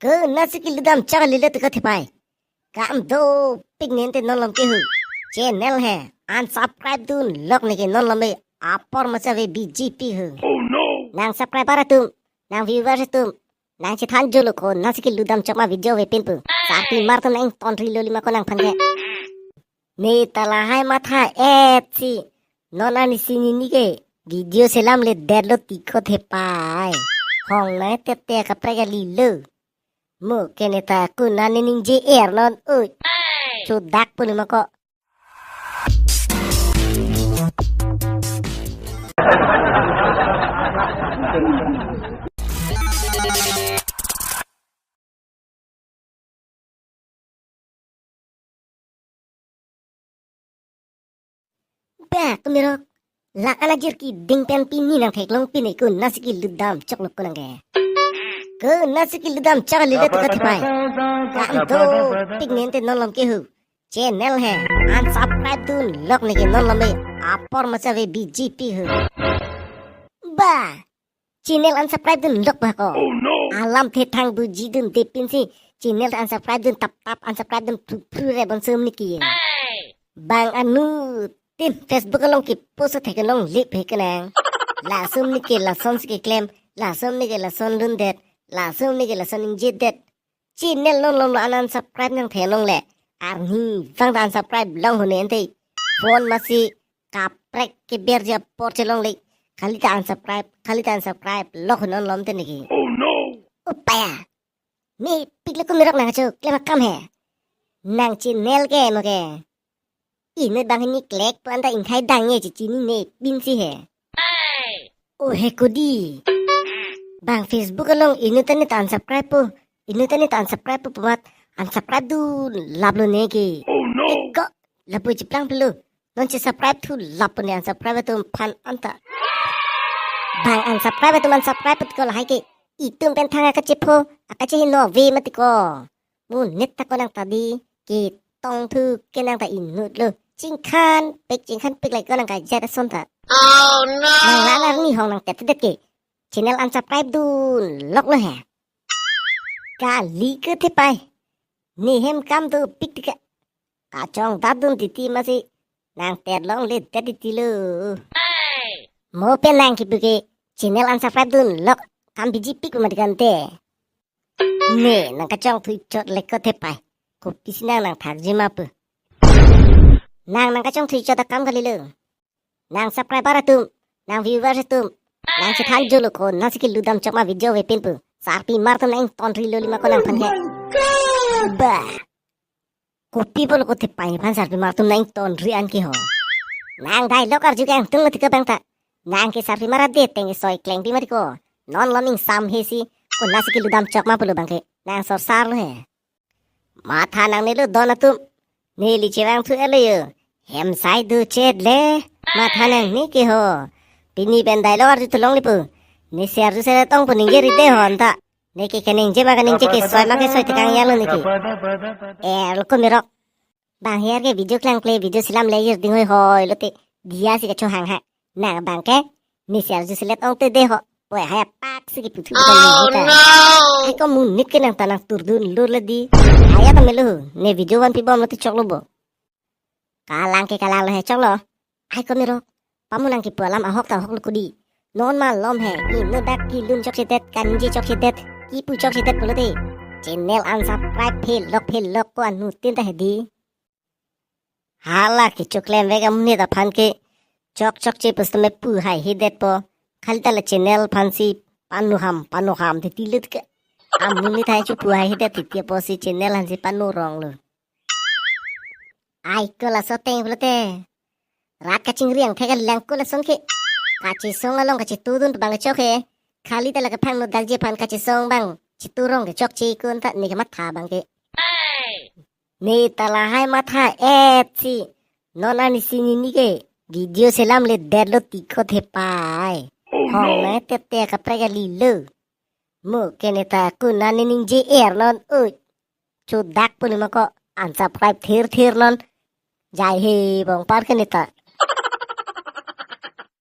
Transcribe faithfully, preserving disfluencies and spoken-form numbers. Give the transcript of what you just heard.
Ko nasi keludam chok lilo tiko thepai. Kam dopik nente non lom ke hu. Channel he unsubscribe dunlok neke non lom e, apor machave B J P hu. Oh no! Nang subscriber atum, nang viewers atum, nang chethan jolo ko nasi keludam chok ma video avepin pu. Sarpimar atum nang tonri loli ma ko nangphan ke. Ne ta lahai matha-et si. Non arni si nini ke video selam le derlo tiko thepai. Hong nang tete kaprek alilo. Mo ke ne ta kuna ne ningje er non oi. Chudak puni ma ko. Ba, kumirok. Lak anajir kiding pen pini nang theklong pini ko nasi keludam choklo ko nang ke. Ko nasi keludam chok lilo tiko thepai. Kam dopik nente non lom ke hu. Channel he unsubscribe dunlok neke non lom e, apor machave B J P hu. Ba, channel unsubscribe dunlok ba ko. Oh no! Alam the thang buji dun depin si channel unsubscribe dun tap tap unsubscribe dun pru pru re bonsum niki. Bang anuttin Facebook along kepost thek long lip he kenang. Lasum niki lason si keklem, lasum niki lason lundet, lasum niki lason ingjedet. Channel non lom lo an unsubscribe nang the long le. Arni vang ta unsubscribe long hone ente. Phone masi kaprek keber ja por chelong le. Kali ta unsubscribe, kali ta unsubscribe lok non lom te niki. Oh no! Upaya. Mepik le kumirok nang kacho klem akam he. Nang channel ke mo ke. Inut bang hini klek pu anta ingthai dang ye chichini ne pin si he. O he kodi. Bang Facebook along inut ta ne ta unsubscribe po. Inut ta ne ta unsubscribe po pumat unsubscribe dunlap lo ne ke. Oh no! Ko lapu chiplang pelo. Non che subscribe thu lap ne unsubscribe atum aphan anta. Bang unsubscribe atum unsubscribe put ko lahai ke. Itum pen thang akache pho, akache hino ve mati ko. Monit ta ko nang ta di, ketong thu ke nang ta inut lo. Chingkhan pik, chingkhan pik lai ko nang kajat ason ta. Oh no! Nang lan arni hong nang tet tet ke. Channel unsubscribe dunlok lo he. Kali ke thepai. Ne hem kam dopik tika. Kachongdat dun titi masi nang terlong le tet titi lo. Mo pen nang kipu ke channel unsubscribe dunlok kam B J P ko mati kante. Ne nang kachongthui chot le ko thepai. Kopisi nang nang thakji ma pu. Nang nang kachongthui chot akam kalilo. Nang subscriber atum, nang viewers atum, nang chethan jolo ko nasi keludam chok ma video avepin pu. Sarpimar atum nang tonri loli ma ko nangphan ke. Ba. Kopi pulo ko thepai nephan sarpimar atum nang tonri an ke ho. Nang dialogue arju ke angtung lo tiko bang ta. Nang ke sarpimar adet teng soi kleng pi mati ko. Non lom ingsam he si ko nasi keludam chok ma pulo bang ke. Nang sorsar lo he. Matha nangne lo don atum. Neli chevang thu elo yo. Hem sai do chet le. Matha nangne ke ho. Pini pen dialogue arju thu longle pu. Ne si arju selet ong pu ningje ride ho anta. Ne ke kaningje ma kaningje ke soi ma ke soi tekang ya lo ne ke. Er lo kumirok. Bang her ke video klangkle video selam le yir ding hoi hoi lo te. Dia si kachohang ha. Nang bang ke. Ne si arju selet ong te de ho. Poi haya pak si kiputhu. Oh no! Hai ko monit ke nang ta nang turdun lur le di. Haya ta melo. Ne video vanpi bom lo te choklo bo. Kalang ke kalang lo he choklo. Hai kumirok. Pamu nang kipu alam ahok ta ahok lo kodi. Non malom he. Inut dak kelun chokchedet, kaningje chokchedet, kipu chokchedet pulo te. Channel unsubscribe phelok phelok ko anuttin ta he di. Hala kechoklem vek amonit aphan ke chok chokche pusitame pu haihedet po. Kali ta la channel aphan si panu ham, panu ham titi lut ke. Amonit hai chu pu haihedet titi apotsi channel aphan si panu rong lo. Ai ko laso ateng pulote. Rat kachingri angthek alang ko lason ke. Kachesong along kachetudun bang chok he. Kali ta la kaphang no dakji aphan kachesong bang. Chetu rong ke chokche ko anta ne kematha bang ke. Ne ta lahai matha-et si. Non arni si nini ke video selam le derlo tiko thepai. Oh no. Hong nang tete kaprek alilo. Mo ke ne ta kuna ne ningje er non oi. Chudak puni ma ko unsubscribe thir thir non. Jai he bong par ke ne ta.